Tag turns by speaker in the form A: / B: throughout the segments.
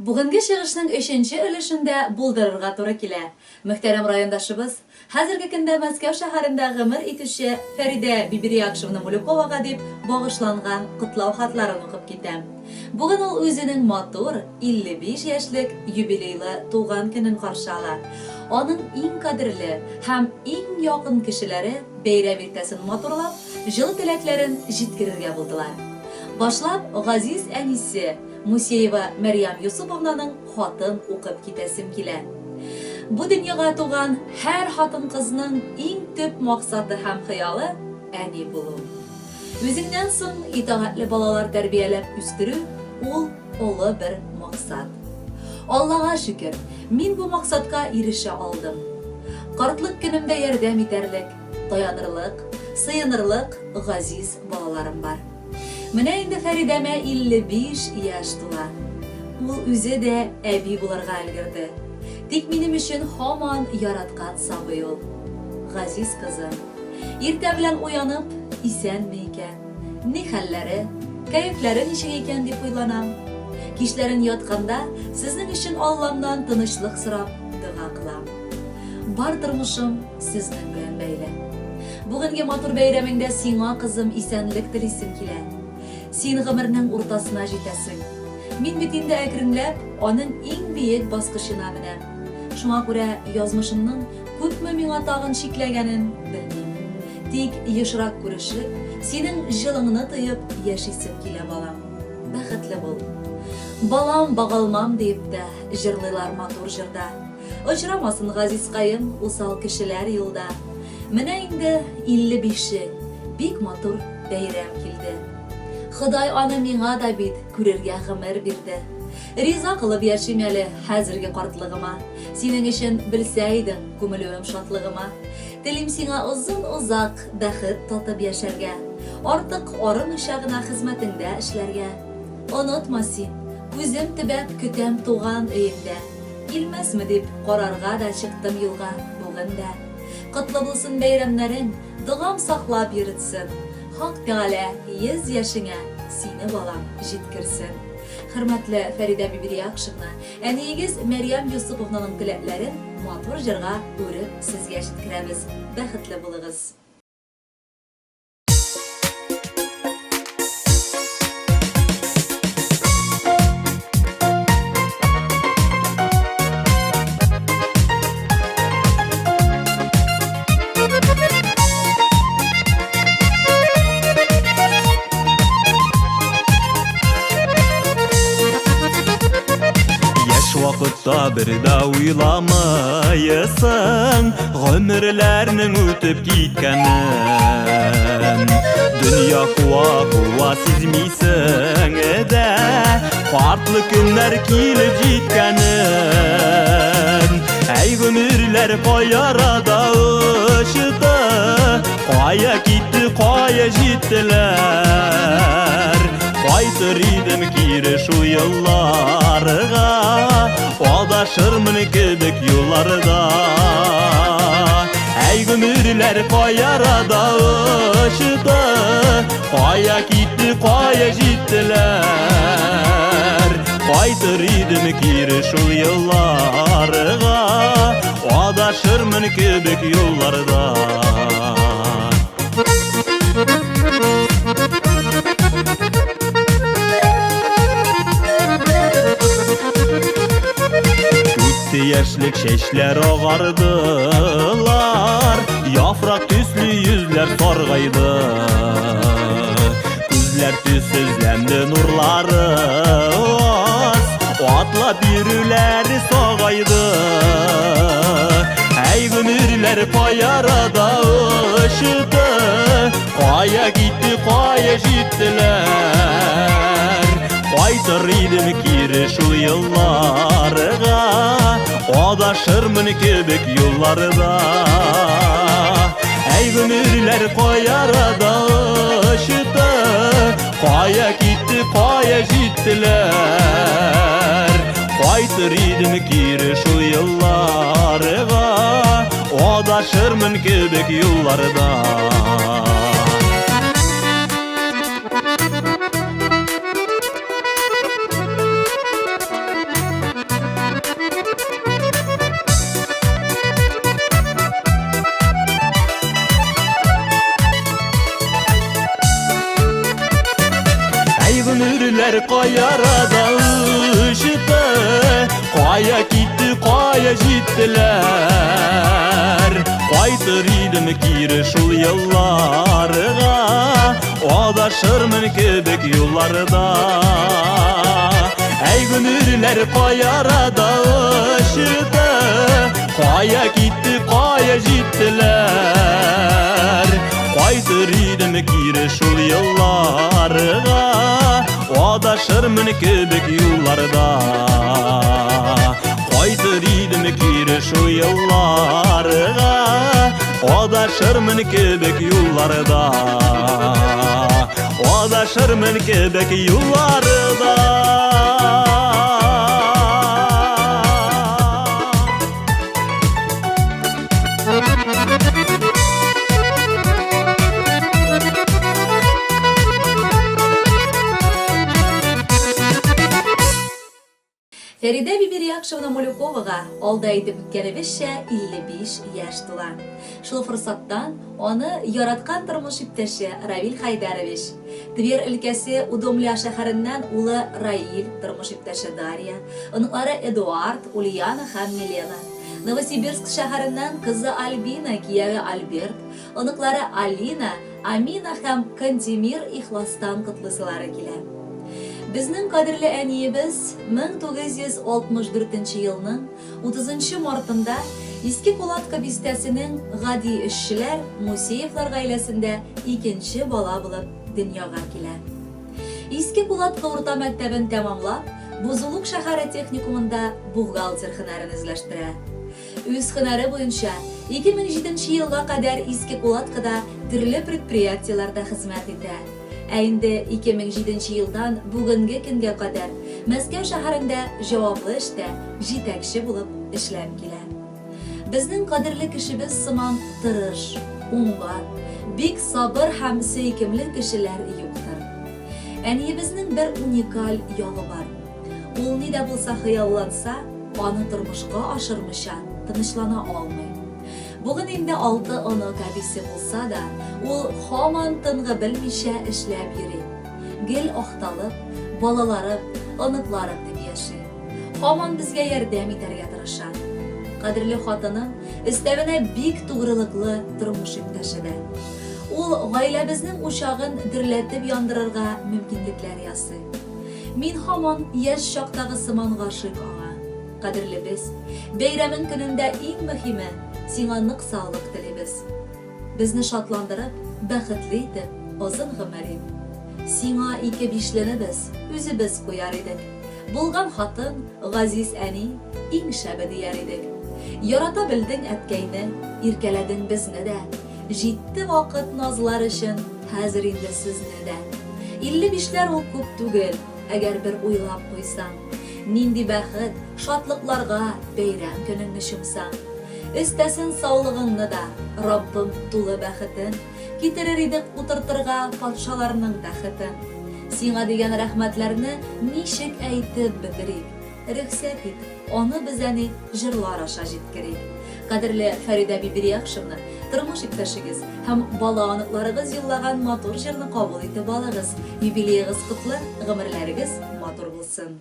A: Бүгенге чыгышның өченче өлешен дә булдырырга туры килә. Мөхтәрәм райондашыбыз, хәзерге көндә Мәскәү шәһәрендә гомер итүче Фәридә Бибириакшевна Мулюковага дип багышланган котлау хатларын укып китәм. Бүген ул үзенең матур, 55 яшьлек юбилейлы туган көнен каршы ала. Аның иң кадерле һәм иң якын кешеләре бәйрәм иртәсен матурлап, җылы теләкләрен җиткерергә булдылар. Башлап, газиз әнисе, Мусеева Мәрьям Йосыповнаның хатын укып китәсем килә. Бу дөньяга туган һәр хатын-кызның иң төп максаты һәм хыялы, әни булу. Үзеңнән соң итагатьле балалар тәрбияләп үстерү, ул олы бер максат. Аллага шөкер, мин бу максатка ирешә алдым. Картлык көнемдә ярдәм итәрлек, таянырлык, сыенырлык газиз балаларым бар. Менә инде Фәридәмә 55 яшь тула. Ул үзе дә әби булырга өлгерде. Тик минем өчен һаман яраткан сабый ул. Газиз кызым. Иртә белән уянып, исәнме икән, ни хәлләре, кәефләре ничек икән дип уйланам. Кичләрен ятканда, сезнең өчен Алламнан тынычлык сорап, дога кылам. Бар тормышым сезнең белән бәйле. Бүгенге матур бәйрәмеңдә сиңа, кызым, исәнлек телисем килә. Син гомернең уртасына җитәсең. Мин бит инде әкренләп аның иң биек баскычына менәм. Шуңа күрә язмышымның күпме миңа тагын чикләгәнен белмим. Тик ешрак күрешеп, синең җылыңны тоеп яшисем килә, балам. Бәхетле бул. Балам, багалмам диеп тә җырлыйлар матур җырда. Очрамасын газизкаем усал кешеләр юлда. Менә инде 55-е, бик матур бәйрәм килде. Ходай аны миңа да бит күрергә гомер бирде. Риза кылып яшим әле хәзерге картлыгыма. Синең өчен белсә идең күмелүем шатлыгыма. Телим сиңа озын-озак бәхет татып яшәргә. Артык арымыйча гына хезмәтеңдә эшләргә. Онытма син, күзем төбәп көтәм туган өеңдә. Килмәсме дип карарга да чыктым юлга бүген дә. Котлы булсын бәйрәмнәрең, догам саклап йөретсен. Хак Тәгалә 100 яшеңә сине, балам, җиткерсен. Хөрмәтле Фәридә Бибириакшевна, әниегез Мәрьям Йосыповнаның теләкләрен матур җырга үреп сезгә җиткерәбез. Бәхетле булыгыз!
B: Яшь вакытта бер дә уйламайсың Гомерләрнең үтеп киткәнен. Дөнья куа-куа сизмисең дә, Картлы көннәр килеп җиткәнен. Әй, гомерләр кай арада очты, Кая китте, кая җиттеләр? Кайтыр идем кире шул елларга, Адашырмын кебек юлларда. Әй, гомерләр кай арада очты, Кая китте, кая җиттеләр? Кайтыр идем кире шул елларга, Адашырмын кебек юлларда. Үтте яшьлек, чәчләр агардылар, Яфрак төсле йөзләр саргайды. Күзләр төссезләнде, нурлары аз, Атлап йөрүләре сагайды. Әй, гомерләр кай арада очты, Кая китте, кая җиттеләр? Кайтыр идем кире шул елларга, Адашырмын кебек юлларда. Әй, гомерләр кай арада очты, Кая китте, кая җиттеләр? Кайтыр идем кире шул елларга, Адашырмын кебек юлларда. гомерләр кая арада очты, Кая китте, кая җиттеләр? Кайтыр идем кире шул елларга, Адашырмын кебек юлларда. Әй гомерләр кая арада очты, Кая китте, кая җиттеләр? Кайтыр идем кире шул елларга, Адашырмын кебек юлларда. Кайтыр идем кире шул елларга, Адашырмын кебек юлларда. Адашырмын кебек юлларда.
A: Фәридә Бибирякшевна Мулюковага, алда әйтеп үткәнебезчә, 55 яшь тула. Шул форсаттан аны яраткан тормыш иптәше Равил Хәйдәрович, Тверь өлкәсе Удомля шәһәреннән улы Раил, тормыш иптәше Дарья, оныклары Эдуард, Ульяна һәм Милена, Новосибирск шәһәреннән кызы Альбина, кияве Альберт, оныклары Алина, Амина һәм Кантемир ихластан котлыйсылары килә. Безнең кадерле әниебез 1964 нче елның 30 нчы мартында Иске Кулатка бистәсенең гади эшчеләр Мусеевлар гаиләсендә икенче бала булып дөньяга килә. Иске Кулатка урта мәктәбен тәмамлап, Бузулук шәһәре техникумында бухгалтер һөнәрен үзләштерә. Үз һөнәре буенча 2007 нче елга кадәр Иске Кулаткада төрле предприятиеләрдә хезмәт итә. Ә инде 2007 нче елдан бүгенге көнгә кадәр Мәскәү шәһәрендә җаваплы эштә җитәкче булып эшләп килә. Безнең кадерле кешебез сыман тырыш, уңган, бик сабыр һәм сөйкемле кешеләр юктыр. Әниебезнең бер уникаль ягы бар. Ул ни дә булса хыялланса, аны тормышка ашырмыйча тынычлана алмый. Бүген инде алты онык әбисе булса да, ул һаман тынгы белмичә эшләп йөри. Гел ахталып, балаларым, оныкларым дип яши. Һаман безгә ярдәм итәргә тырыша. Кадерле хатыным, өстәвенә бик тугрылыклы тормыш иптәше дә. Ул гаиләбезнең учагын дөрләтеп яндырырга мөмкинлекләр ясый. Мин һаман яшь чактагы сыман гашыйк аңа. Кадерлебез, бәйрәмең көнендә иң мөһиме, сиңа нык саулык телибез. Безне шатландырып, бәхетле итеп, озын гомер ит. Сиңа ике бишлене без үзебез куяр идек. Булган хатын, газиз әни, иң шәбе дияр идек. Ярата белдең әткәйне, иркәләдең безне дә. Җитте вакыт назлар өчен, хәзер инде сезне дә. Илле бишләр ул күп түгел, әгәр бер уйлап куйсаң. Нинди бәхет, шатлыкларга бәйрәм көнеңне чумсаң. Өстәсен саулыгыңны да, Раббым тулы бәхетен, Китерер идек утыртырга патшаларның тәхетен. Сиңа дигән рәхмәтләрне ничек әйтеп бетерик? Рөхсәт ит, аны без әни җырлар аша җиткерик. Кадерле Фәридә Бибирякшевна, тормыш иптәшегез һәм бала-оныкларыгыз юллаган матур җырны кабул итеп алыгыз. Юбилеегыз котлы, гомерләрегез матур булсын!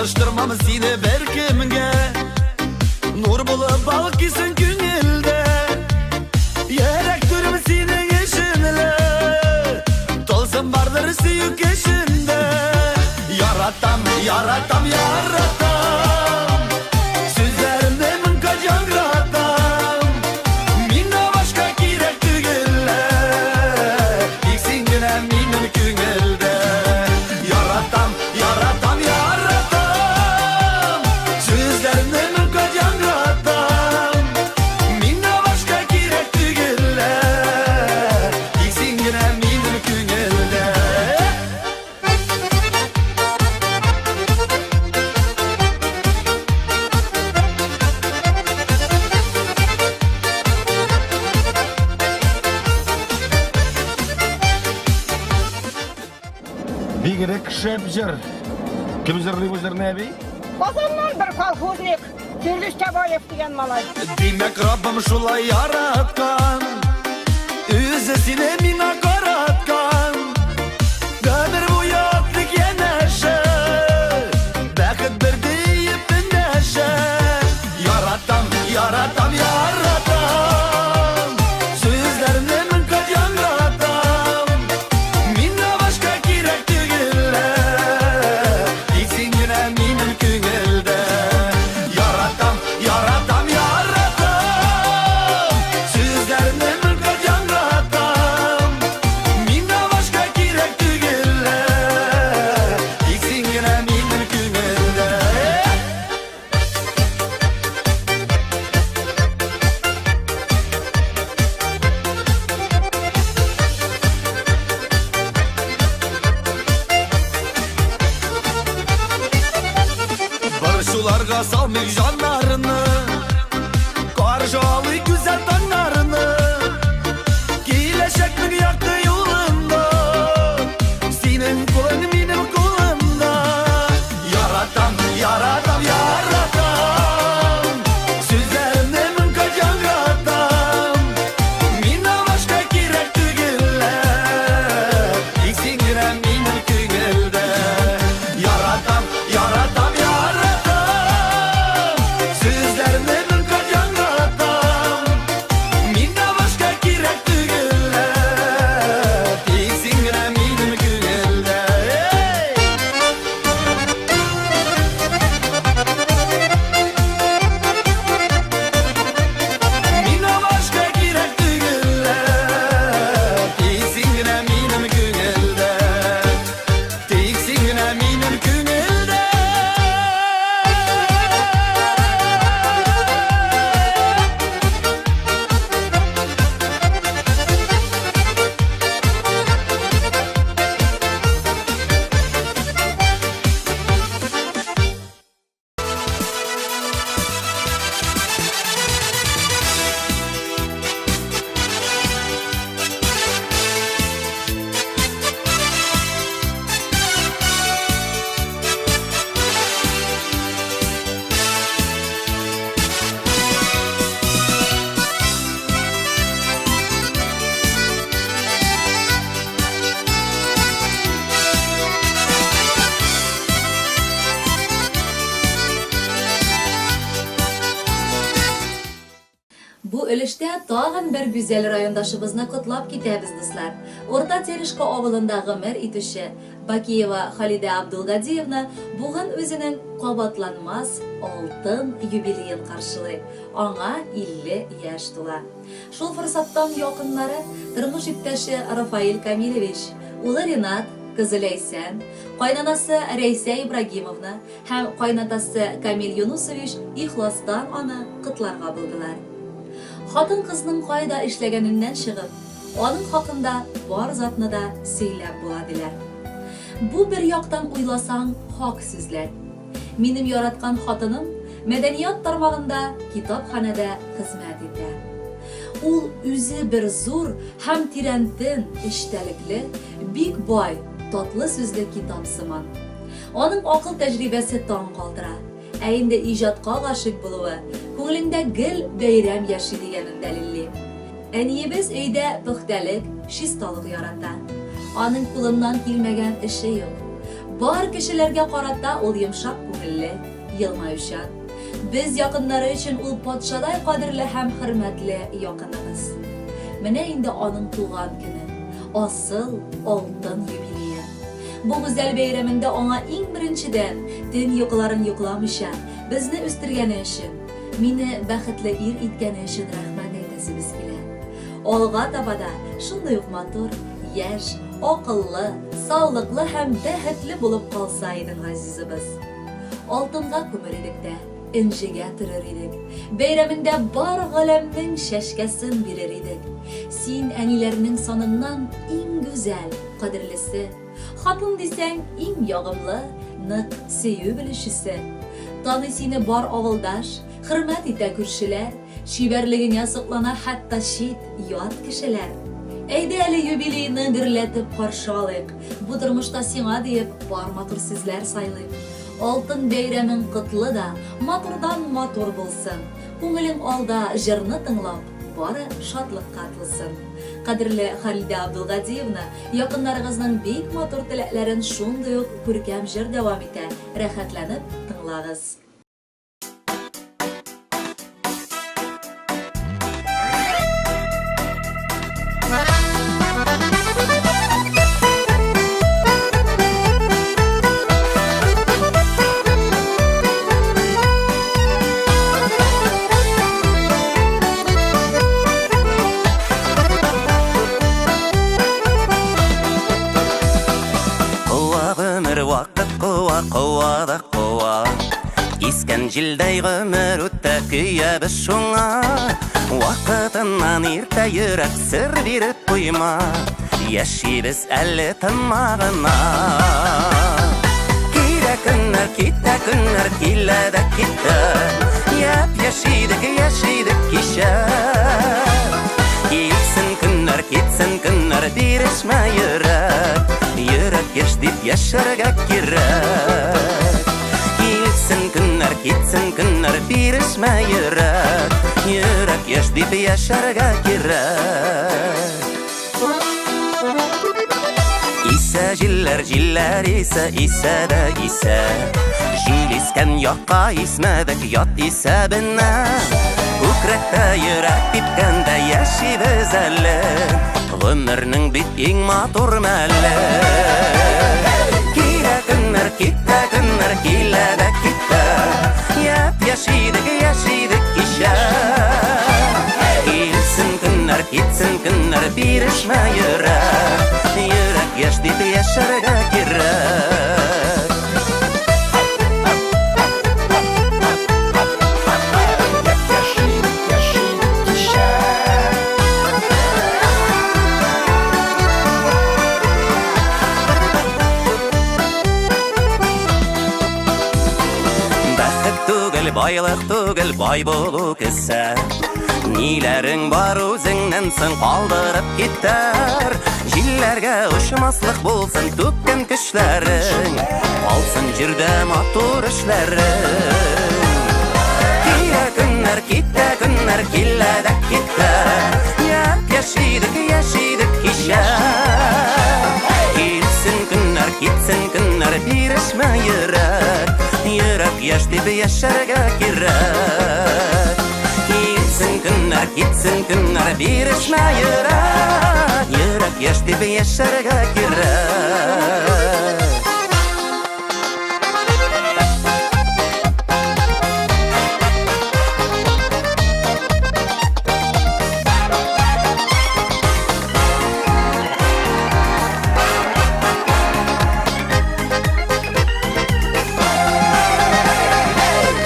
B: Алыштырмам сине беркемгә. Нур булып балкыйсың күңелдә. Йөрәк түрем синең өчен лә.
C: Бигрәк шәп җыр. Кем җырлый бу җырны, әби?
D: Казаннан бер колхозник, Фирдүс Тябаев дигән малай.
B: Димәк, Раббым шулай яраткан, Үзе сине миңа караткан. Гомер буе атлык янәшә, Бәхет бер диеп эндәшә. Яратам, яратам, яратам, Сүзләрне мең кат яңгыратам. Миңа башка кирәк түгел, Тик син генә минем күңелдә. Яратам, яратам, яратам, Сүзләрне мең кат яңгыратам. Миңа башка кирәк түгел, Тик син генә минем күңелдә. Борчуларга салмыйк җаннарны, Каршы алыйк гүзәл таңнарны. Киләчәкнең якты юлында, Синең кулың минем кулымда. Яратам, яратам, яратам, Сүзләремне мең кат яңгыратам. Миңа башка кирәк түгел, Тик син генә минем күңелдә. Яратам, яратам, яратам, Сүзләремне мең кат яңгыратам. Миңа башка кирәк түгел, Тик син генә минем күңелдә. Миңа башка кирәк түгел, Тик син генә минем күңелдә. Тик син генә минем күңелдә.
A: Бу өлештә тагын бер гүзәл райондашыбызны котлап китәбез, дуслар. Урта Терешка авылында гомер итүче Бакиева Халидә Абдулгадиевна бүген үзенең кабатланмас алтын юбилеен каршылый, аңа 50 яшь тула. Шул форсаттан якыннары, тормыш иптәше Рафаэль Камилевич, улы Ринат, кызы Ләйсән, кайнанасы Рәйсә Ибрагимовна һәм кайнатасы Камил Юнусович ихластан аны котларга булдылар. Хатын-кызның кайда эшләгәненнән чыгып, аның хакында бар затны да сөйләп була, диләр. Бу бер яктан уйласаң, хак сүзләр. Минем яраткан хатыным мәдәният тармагында китапханәдә хезмәт итә. Ул үзе бер зур һәм тирәнтен эчтәлекле, бик бай, татлы сүзле китап сыман. Аның акыл тәҗрибәсе таң калдыра. Ә инде иҗатка гашыйк булуы, күңелеңдә гел бәйрәм яши дигәнен дәлилли. Әниебез өйдә пөхтәлек, чисталык ярата. Аның кулыннан килмәгән эше юк. Бар кешеләргә карата ул йомшак күңелле, елмаючан. Без якыннары өчен ул патшадай кадерле һәм хөрмәтле якыныбыз. Менә инде аның туган көне, асыл алтын юбилее. Бу гүзәл бәйрәмендә аңа иң беренчедән, төн йокыларын йокламыйча, безне үстергәне өчен, мине бәхетле ир иткәне өчен рәхмәт әйтәсебез килә. Алга таба да шундый ук матур, яшь, акыллы, саулыклы һәм бәхетле булып калса идең, газизыбыз. Алтынга күмер идек тә, энҗегә төрер идек. Бәйрәмеңдә бар галәмнең чәчкәсен бирер идек. Син әниләрнең саныннан иң гүзәл, кадерлесе. Хатын дисәң, иң ягымлы, нык сөю белүчесе. Таный сине бар авылдаш, хөрмәт итә күршеләр, чибәрлегеңә соклана хәтта чит, ят кешеләр. Әйдә әле юбилейны гөрләтеп каршы алыйк. Бу тормышта сиңа диеп бар матур сүзләр сайлыйк. Алтын бәйрәмең котлы да, матурдан матур булсын. Күңелең алда җырны тыңлап, бары шатлыкка тулсын. Кадерле Халидә Абдулгадиевна, якыннарыгызның бик матур теләкләрен шундый ук күркәм җыр дәвам итә, рәхәтләнеп тыңлагыз.
B: Куа гомер вакыт куа, куа да куа. Искән җилдәй гомер үтә, көябез шуңа. Вакытыннан иртә йөрәк сер биреп куйма. Яшибез әле тынма гына. Килә көннәр, китә көннәр, килә дә китә. Яп-яшь идек, яшь идек кичә. Килсен көннәр, китсен көннәр, бирешмә йөрәк. Йөрәк яшь дип яшәргә кирәк. Килсен көннәр, китсен көннәр, бирешмә йөрәк. Йөрәк яшь дип яшәргә кирәк. Исә җилләр, җилләр исә, исә дә исә. Җил искән якка исмәдек, ят исәбенә. Күкрәктә йөрәк типкәндә яшибез әле. Гомернең бит иң матур мәле. Килә көннәр, китә көннәр, килә дә китә. Япь-яшь идек, яшь идек кичә. Килсен көннәр, китсен көннәр, бирешмә йөрәк. Йөрәк яшь дип яшәргә кирәк. Бәхет түгел, байлык түгел, бай булу кесә. Ниләрең бар үзеңнән соң калдырып китәр. Җилләргә очмаслык булсын түккән көчләрең. Калсын җирдә матур эшләрең. Килә көннәр, китә көннәр, килә дә китә. Япь-яшь идек, яшь идек кичә. Килсен көннәр, китсен көннәр, бирешмә йөрәк. Йөрәк яшь дип яшәргә кирәк. Килсен көннәр, китсен көннәр, бирешмә йөрәк. Йөрәк яшь дип яшәргә кирәк.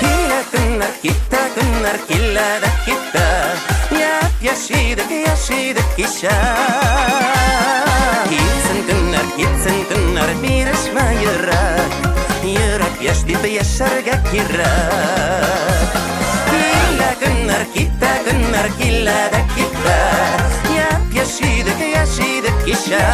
B: Килә көннәр, китә көннәр, килә дә китә. Япь-яшь идек, яшь идек кичә. Килсен көннәр, китсен көннәр, бирешмә йөрәк. Йөрәк яшь дип яшәргә кирәк. Килә көннәр, китә көннәр, килә дә китә. Япь-яшь идек, яшь идек кичә.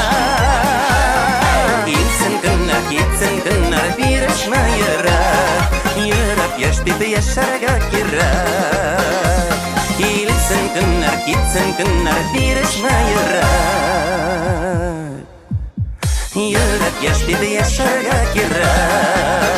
B: Килсен көннәр, китсен көннәр, бирешмә йөрәк. Йөрәк яшь дип яшәргә кирәк. Килсен көннәр, китсен көннәр, бирешмә йөрәк. Йөрәк яшь дип яшәргә кирәк.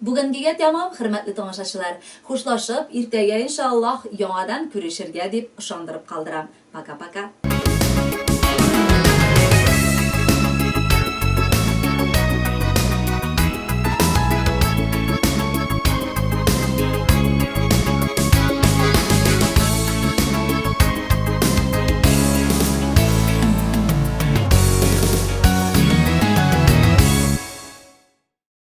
A: Бүгенгегә тәмам, хөрмәтле тамашачылар. Хушлашып, иртәгә иншаллаһ яңадан күрешергә дип ышандырып калдырам. Пока-пока.